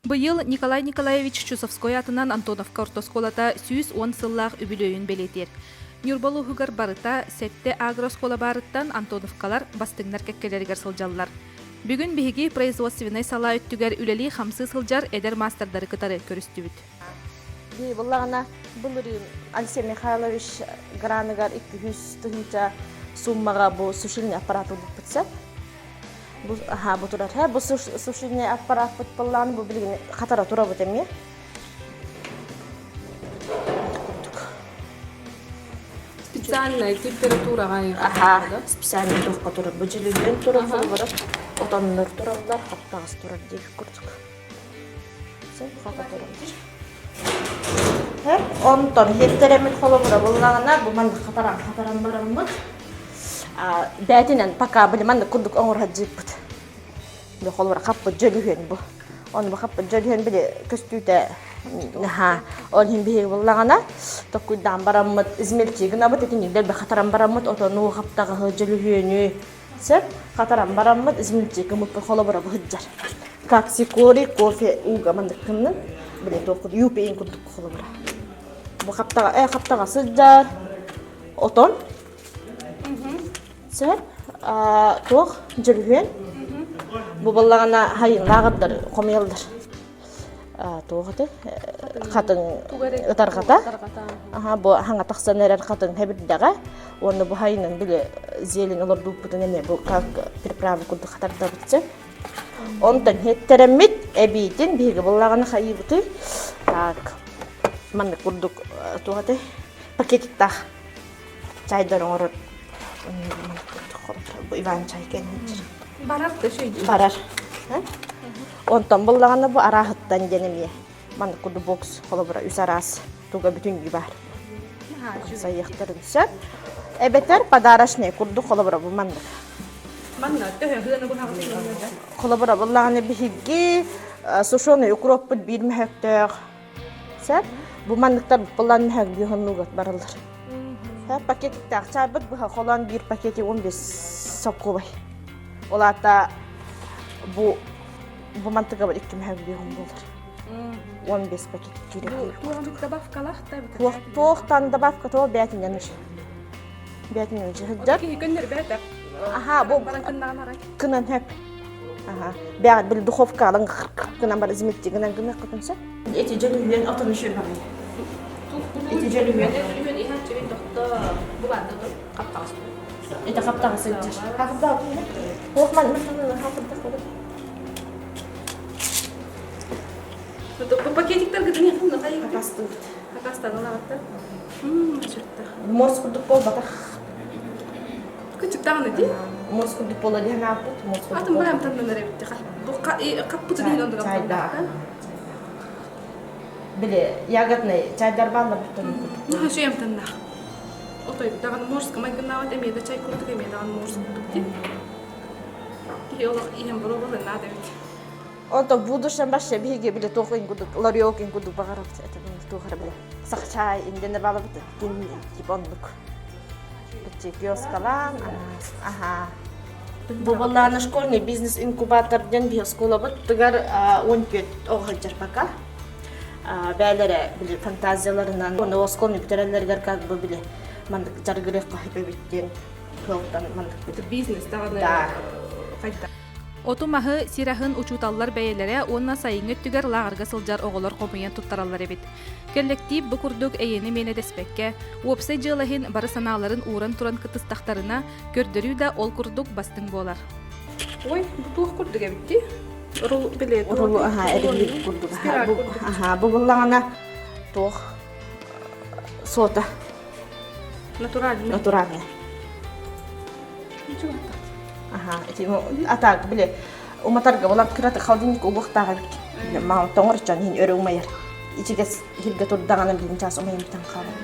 Быйыл Николай Николаевич Чусовской аатынан Антоновка орто оскуолата 110 сыллаах үбүлүөйүн бэлиэтиир. Ньурба улууһугар барыта сэттэ агрооскуола баарыттан Антоновкалар бастыҥнар кэккэлэригэр сылдьаллар. Бүгүн биһиги производственнай салаа өттүгэр үлэлии-хамсыы сылдьар эдэр маастардары кытары көрүстүбүт. Бии буллаҕына былырыын Алексей Михайлович граныгар 200 тыһыынча суммаҕа бу сушильный аппарат ылбыппыт сөп. Бу аха бу турар. Һэ бу сушильный аппарааппыт быллаан бу билигин хатара турабыт эмиэ. Специальная температураҕа Аха, специальный туохха турар. Бу дьөлүһүөн турар холобура отоннор тураллар, хаптаҕас турар диэки курдук. Хата турар. Онтон хиттэрэммит холобура буллаҕына бу маннык хатаран хатаран бараммыт бээтинэн пока били маннык курдук оҥоро сылдьыппыт. Бу холобура хаппыт дьөлүһүөн бу. Ону бу хаппыт дьөлүһүөн били көстүүтэ наһаа ол иһин биһиги буллаҕына токкуйдаан бараммыт измельчи гынабыт итинник дэлби хатаран бараммыт отону хаптаҕаһы дьөлүһүөнү сөп хатаран бараммыт измельчи гыммыппыт холобура бу сылдьар. Как цикорий кофе ууга маннык гыннын били туох юпиин курдук холобура. Бу хаптаҕа э хаптаҕа сылдьар отон Сөп. Туох дьөлүһүөн? Бу буоллаҕына хайыҥнааҕырдар хомуйаллар. Туох этэй? Хатыҥ ытарҕата. Аха бу хаҥа тахсан эрэр хатыҥ хэбирдэҕэ. Уонна бу хайынан били зелень олордууппутун эмиэ бу как приправа курдук хатардабыт сөп. Онтон хиттэрэммит эбиитин биһиги буоллаҕына хайыыбытый? Так маннык курдук туох этэй? Пакетиктаах чайдар оҥорор Иван чай кэнниччи Барар да шөйдүү. Барар. Онтон буллаҕына бу арааһыттан диэн эмиэ маннык курдук бокс холобура үс араас туга бүтүннүү баар. Сайыахтарын сөп. Эбэтэр подарочный курдук холобура бу маннык. Манна төһө хыаны быһаҕын Холобура буллаҕына биһиги сушеный укроппут биир мөһөктөөх Сөп. Бу манныктар булан мөһөҥ бараллар. Пакетиктаах чаайбыт быһа холоон биир пакетик 15 соккубай. Ол аата бу бу мантыгабар икки мөһөҥ биһон буолар. 15 пакетик киирэр. Туох добавкалаах да Туохтан добавка то бээтинен уже. Бээтинен уже сылдьар. Киһи көннөр бээтэ. Аха, бу кынан хөп. Аха. Бэҕэт били духовка алан гынан бар измитти гынан гына кытынса. Эти дьөлүһүөн отону шөбөҕүй. Эти дьөлүһүөн. Дьөлүһүөн иһэн чэбин тохто бу баанда тут хаптаҕас. Эти хаптаҕас сылдьар. Хапта. Ох ман Бу пакетиктар гытын яхын хайы. Хакастыбыт. Хакастан алаҕаттар. Мм, сүртэх. Морс курдук буолбатах. Кычыктаҕын ити? Морс курдук буола диэн ааппыт. Морс курдук. Атын барам таннанар эбитти. Бу хаппыты диэн ондугам Чайда. Били ягодный чайдар бааллар буттан. Наха шуям таннах. Отой даҕаны морска майгыннаабат эмиэ да чай курдук эмиэ даҕаны морс курдук дии. Киһи олох иһэн боруобалыан наада эбит. Онтон будущем вообще биһиги били туох ин курдук ларек ин курдук баҕарабыт это туох эрэ били сахачай инденер баалабыт типа оннук киоскалаан аха Бу буоллаҕына школьный бизнес-инкубатор диэн биһи оскуолабытыгар 14 оҕо сылдьар пока. Бээлэрэ били фантазияларынан уонна оскуоланы бүтэрэллэригэр как бы били маннык дьарыгырыахха сөп эбит диэн тыалтан маннык бизнес даҕаны Да. хайда Оту-маһы, сир аһын учууталлар бэйэлэрэ уонна сайыҥҥы өттүгэр лааҕырга сылдьар оҕолор хомуйан туттараллар эбит. Кэллэктиип бу курдук эйэни миэнэ дэспэккэ, уопсай дьыала иһин бары санааларын ууран туран кыттыстахтарына, көрдөрүү да ол курдук бастыҥ буолар. Ой, бу туох курдук эбит дии? Рул билет. Рулу аха эриллибит курдук. Аха, бу буллаҕына туох сота. Натуральный. Натуральный. Аха, ити атаак били уматарга булан кыраты холодильник угуохтаах эбит. Маа тоҥор дьон иһин өрө умайар. Ичигэс иһиргэ турдаҕына билин чаас умайымтан хаалар.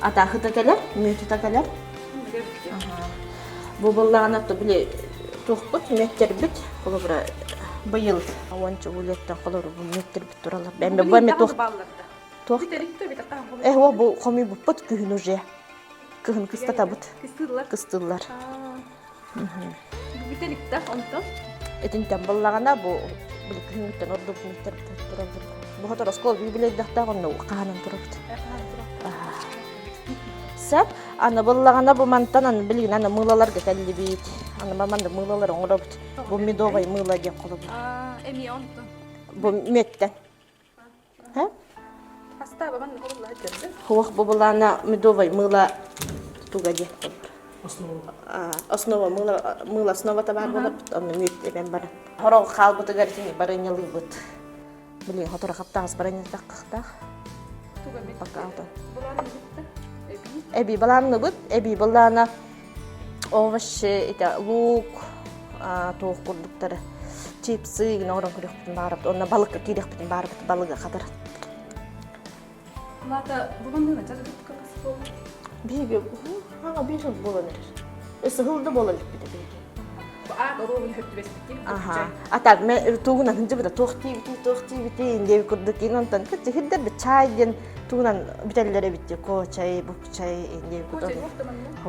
Атаахыта кэлэр, мүөтүтэ кэлэр. Бу буоллаҕына то били туохпут мүөттэрбит холобура быйыл уонча улеттан холобура бу мүөттэрбит тураллар. Бэм бу эми туох туох Э о бу хомуйбуппут күһүн уже. Кыһын кыстатабыт. Кыстыыллар. Кыстыыллар. Бүтэликтэх онтон. Итинтэн буоллаҕына бу Били күһүҥҥүттэн ордук мүттэрбит тураллар. Бу хотор оскуола билэйдэхтээх онно хаһанан турабыт. Сөп. Аны буллаҕына бу мантан аны билигин аны мыылаларга кэллибит. Аны манна мыылалар оҥоробут. Бу медовай мыыла диэн холобур. Эмиэ онтон. Бу мүөттэн. Хастаба манна холулла сылдьар. Хуох бу булаана медовай мыыла туга диэн холобур. Основа мыыла мыыла основата баар буоларбыт онно мүөт эбэн баран. Хорох хаалбытыгар итини барынньалыыбыт. Билигин хоторо хаптаҕас барынньатахтаах. Пока Эби балаанныбыт, эби балаана овощи, ити лук, туох курдуктары чипсы гына оҥорон көрүөхпүтүн баҕарабыт. Онно балыкка киириэхпитин баҕарабыт, балыгы хатар. Лата бу манныгы дьарыгыт Биһиги хаҥа биир сыл буолан эрэр. Өссө сыл да буолан иликпит биһиги. Аат оруобун хөптүбэспиттик. Аха. А так мен тугунан хынжыбыта туох тиибити туох тиибити диэби курдук ин онтон кытчы чай диэн тугунан бүтэллэр эбит ко чай бук чай диэби курдук.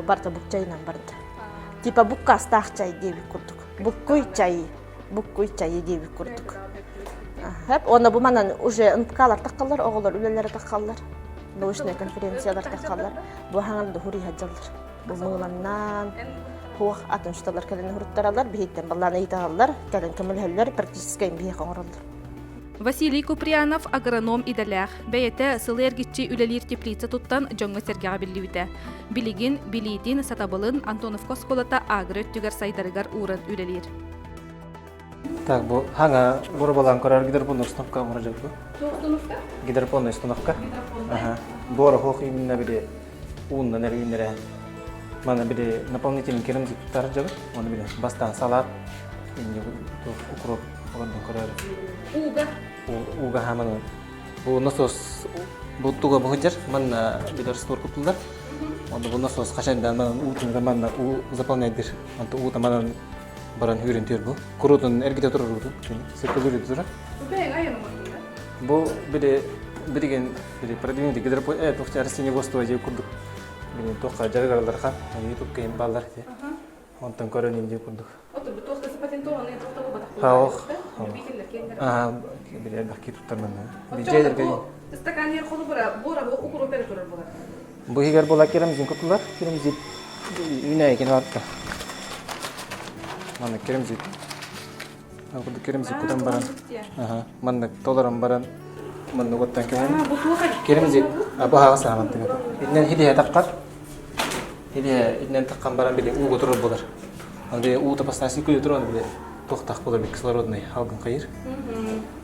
Барта бук чайынан барда. Типа буккастаах чай диэби курдук. Буккуй чай, буккуй чайы диэби курдук. Хэп уонна бу манан уже НПКлар таххаллар, оҕолор үлэлэрэ таххаллар. Научнай конференциялар таххаллар. Бу хаҥан да хури хаджаллар. Бу мыыланнаан, хуох атын шталар кэлэн хуруттаралар, биһиттэн баллаан ыйыталлар, кэлэн көмөлөһөллөр, практическай биһиэхэ оҥороллор. Василий Куприянов агроном идэлээх, бэйэтэ сылы эргиччи үлэлиир теплица туттан дьоҥҥо-сэргэҕэ биллибитэ. Билигин билиитин, сатабылын Антоновка оскуолата агро өттүгэр сайдарыгар ууран үлэлиир. Так, бу хаҥа боробалаан көрөр гидропонная установка оҥоро дьолбу. Установка? Гидропонная установка. Ага. Буора хуох именно били ууннан эрэ үүннэрэ. Мана били наполнительный керамзит туттар дьабыт. Оны били бастаан салат, инде укроп олордон көрөр. Ууга. Ууга хаманы. Бу насос бу туга бу манна билер стор кутулар. Онда бу насос хашандан манан уутун манна уу заполняйдыр. Онто уута манан баран хүрен түр бу. Курутун эргите турар уутун. Циркулирует турар. Бу били билигин били продвинутый гидропо э тухча растениеводство дии курдук били туохха дьарыгыралларха YouTube киһим бааллар ити. Онтон көрөн инди курдук. Хаох. Аа били элбэх ки туттар манна. Биджейдерге Стакан холубура буора бу укуруп эрэ турар буолар. Бу иһигэр була керамзин кутулар. Керамзит үүнээйи барта. Манна керамзит. Курдук керамзит кутан баран. Аха. Манна толорон баран манна уоттан кэһэн. Керамзит бу хаҕа сааман тыгата. Итинэн хилиһэ таххар. Хилиһэ итинэн таххан баран били ууга турар болар. Ал били уута бастаан күлү турар били туохтах болар били кислородный халгын хайыр.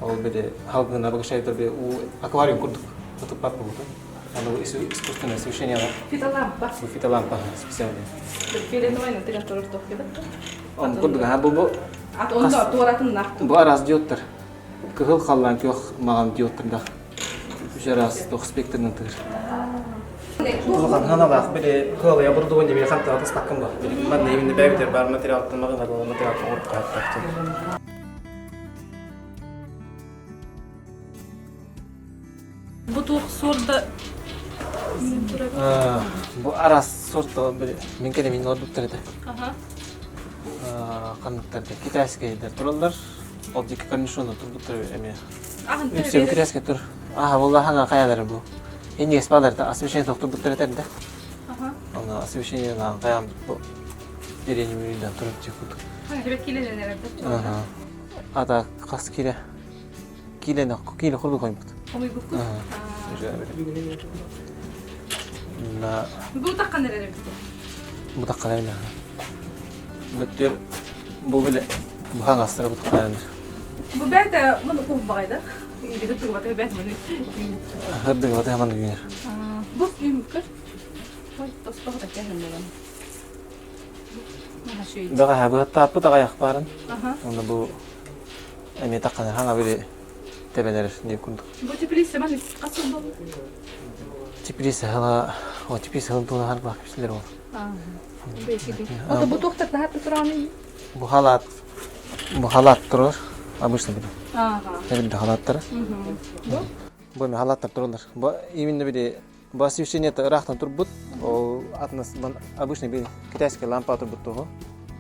Ол били халгын абагашайдар били уу аквариум курдук тутуппат буолута. Оно искусственное освещение. Фитолампа. Фитолампа специальная. Фиолетовый тыган турар туох Он курдук аха бу бу Ат онно туоратын бу араас диодтар. Кыһыл халлаан күөх маҕан диодтардаах. Үс араас туох спектрынан тыгыр. Улахан ханалаах били кыалая бурдугун дебили хантыга таспаккын ба. Били манна именно бэбитер бар материалтан маҕына материалтан оҥоруп хааттаах. Бу туох суорда Бу араас сорта мин кэлэ мин олорбуттар этэ. Ханныктар да китайскайдар тураллар. Ол диэки корнишоны турбуттар эмиэ. Үксэ китайскай тур. Аха буолла хаҥа хайалары бу. Иннигес баалар освещение тохтурбуттар этэр да. Аны освещение хаям бу деревня мүрүйден туруп курдук. Ата хас киле Киилэ киилэ курдук хойбут. Хомуйбуккут? Бу таххан эрэр эбит. Бу таххан эрэр. Бүттүр бу биле бу хаҥастара бу таххан эрэр. Бу бэйте муну куһбаҕайда. Ингиде тугбата бэйт муну. Хырдыгыбата маны үүнэр. Бу үүмүккөр. Ой, тостох да кэһэн булан. Бэҕэһээ быһаттааппыт аҕайах баарын. Онно бу Эмиэ таххана хаҥа били тэбэнэр диир курдук. Бу теплица маны хас сыл буолла? Теплица хала, о теплица хала тула харбах кипсилер ол. Ото бу туохтар таһатты турааны? Бу халат, бу халат турар, обычно били. Ага. Эбинде халаттары. Бу? Бу эми халаттар туралар. Бу именно били бу освещение ыраахтан турбут. Ол атына обычный били китайский лампа турбут туһу.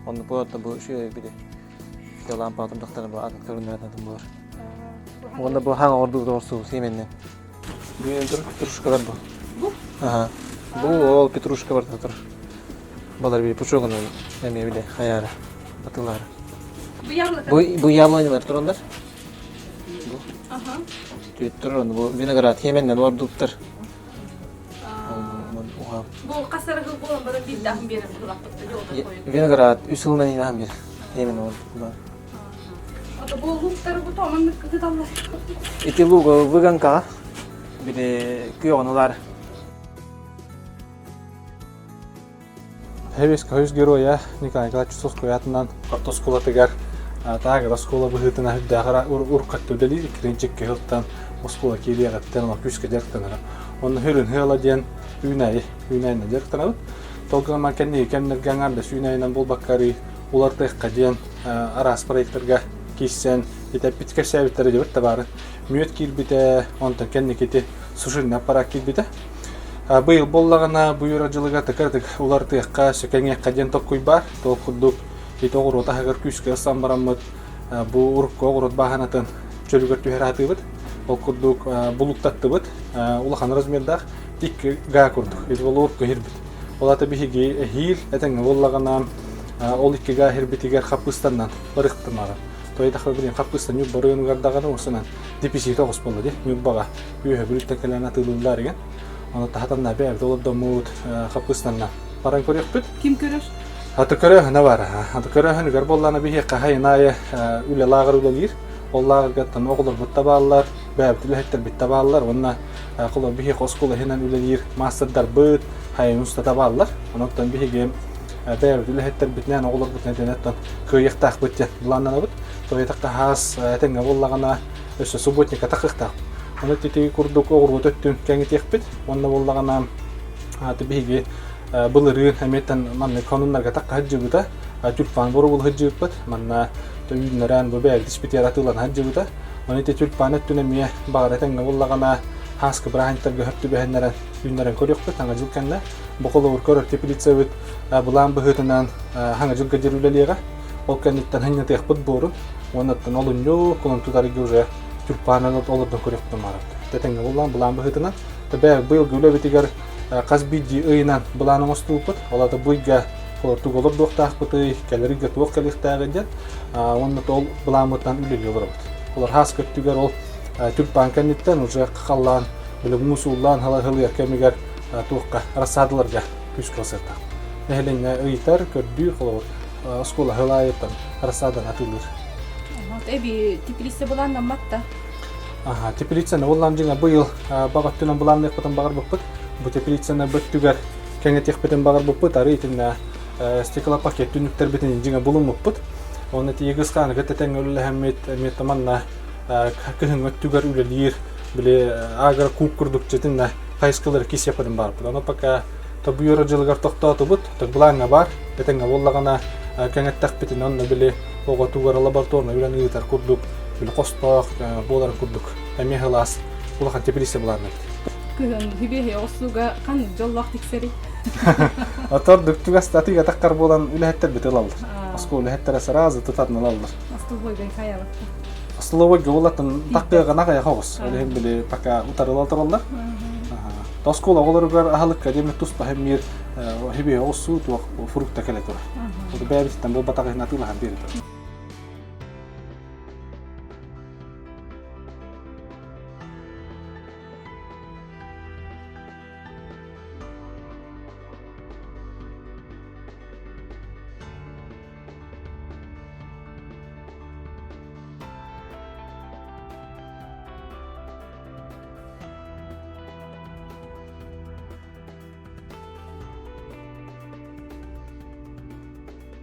Онну бу бу үшү били. Ити лампа турдахтара бу атын көрүннэрэн атын буолар. Уонна бу хаҥ оҕордуу тоҕорсуу сиэмэннэн. Бүгүн тур петрушкалар бу. Бу? Аха. Бу ол петрушка барыта тур. Балар били пучогунан эмиэ били хайаара атылаара. Бу яблоко. Бу бу яблонялар тураллар. Бу. Аха. Түөт турар оны бу виноград хеменнен ордуктар. Бу хас арыгы буолан баран биирдээхин биэрэн тураппыт Виноград үс сылынан инаһан биэр. Хемен ордуктар. Ото бу лууктары бу томаннык кыталлар. Ити лууга выганкаҕа били күөҕүн ылар. Хэвис көһүс геройа Николай Николаевич Чусовской аатынан орто оскуолатыгар таагыр оскуола быһыытынан үрдээҕэр уркатты үлэлиир иккиринчик кыһылтан оскуола киириэҕиттэн ону күүскэ дьарыктанара. Онно хүрүн ыала диэн үүнээйи үүнээйинэн дьарыктанабыт. Толгунаман кэнники кэмнэргэ аҥаардас үүнээйинэн буолбакка арый улартыахха диэн араас проектарга киирсэн итэппит кэпсээбиттэрэ дьыбыт табаары мүөт киирбитэ, онтон кэнникити сушильный аппарат киирбитэ. Быйыл буоллаҕына бу үөрэх дьылыгар тыкыр-тык уларытыахха, сөкөҥүөххэ диэн толкуй баар. Ол курдук ити оҕуруот аһыгар күүскэ ылсан бараммыт бу урукку оҕуруот бааһынатын чөлүгэр түһэрэ сатыыбыт. Ол курдук булуктаттыбыт улахан размердаах 2 га курдук. Ити ол урукку иһирбит. Ол ата биһиги эһиил этэҥҥэ буоллаҕына ол 2 га иһирбитигэр хаппыстаннан барыахтамаҕа. Тоойдохо билин хаппыста Ньурба оройуонугар даҕаны осунан деписиитэ оҕус буолла дии Ньурбаҕа үөһэ Бүлүүттэн кэлэн атыылыыллар игин. Ону таһатанна бэйэбит олордоммут хаппыстанна баран көрүөхпүт. Ким көрөр? Аты көрөөһүнэ бар. Аты көрөөһүнүгэр буоллаана биһиэхэ хайын аайы үлэ лааҕыр үлэлиир. Ол лааҕыргаттан оҕолорбут да бааллар, бэйэбит үлэһиттэрбит да бааллар. Уонна холобур биһиэхэ оскуола иһинэн үлэлиир маастардарбыт, хайын устата бааллар. Онон биһиги бэйэбит үлэһиттэрбитинэн, оҕолорбутунан итинэн кыайыахтаахпыт диэн былааннанабыт. Тоҕо хаас этэҥҥэ буоллаҕына өссө субботникка тахыахтаах. Ону ити курдук оҕуруот өттүн кэҥэтиэхпит. Уонна буоллаҕына биһиги былырыын эмиэттэн маннык хонуннарга тахха сылдьыбыта. Тюльпан боругул сылдьыбыппыт. Манна үүннэрэн бу бэйэбит испитигэр атыылана сылдьыбыта. Ону ити тюльпан өттүн эмиэ баҕар этэҥҥэ буоллаҕына хааскы бырааһынньыктарга хөп түбэһиннэрэн үүннэрэн көрүөхпүт. Саҥа дьыл кэннэ бу холобур көрөр теплицабыт былаан быһыытынан саҥа дьылга диэри үлэлиэҕэ. Ол кэнниттэн ханньатыахпыт буорун уоннаттан олунньу кулун тутарга уже тюльпанын олордон көрүөхпүтүн баарабыт. Тэтэҥҥэ буллаан былаан быһыытынан тэбэ быйылгы үлэбитигэр хас биирдии ыйынан былаан оҥостубуппут. Ол аата бу ыйга тугу олордуохтаахпытый, кэлэр ыйга туох кэлиэхтээҕий диэн уонна ол былааммытынан үлэлии олоробут. Олор хаас көттүгэр ол тюльпан кэнниттэн уже халлаан били муус ууллаан хылыйар кэмигэр туохха рассадаларга күүскэ ылсыахтаах. Нэһилиэнньэ ыйытар, көрдүүр, холобур, оскуола сыл аайыттан рассадан атыылыыр. Эби теплица былааннаммат да? Аха, теплицаны улаан дьиҥэ быйыл баҕа өттүнэн былаанныахпытын баҕарбыппыт. Бу теплицаны бөттүгэр кэҥэтиэхпитин баҕарбыппыт. Арыы итиннэ стеклопакет түннүктэрбитин дьиҥэ булуммуппут. Уонна тиийэ кысхааны кытта тэҥҥэ үлэлэһэммит эмиэ манна кыһыҥҥы өттүгэр үлэлиир били агро куб курдук дьитиннэ хайыскалары кисиэхпитин баарбыт. Ону пока тобуйор дьылыгар тохтоотубут. Былааҥҥа баар. Этэҥҥэ буоллаҕына кэҥэттэхпитинэ онно били оҕотугар лабораторнай үлэни ыытар курдук били хостоох буоларын курдук эмиэ сылаас улахан теплица былааннабыт. Кыһын хүбүөһэ оҕустууга ханнык дьоллоох тиксэрий? Отордук чугас атыыга таххар буолан үлэһиттэрбит ылаллар. Оскуола үлэһиттэрэ сразу тутатын ылаллар. Остолобуойга хайалатта. Остолобуойга улатын тахтыаҕына хайаха оҕус. Ол иһин били пока утарыла тураллар. Оскуола оҕолоругар аһылыкка диэммит туспа хэммиир хибиэ оҕуссуу туох фрукта кэлэ турар. Бэйэбититтэн буолбатах иһин атыылаһан биэрэ турар.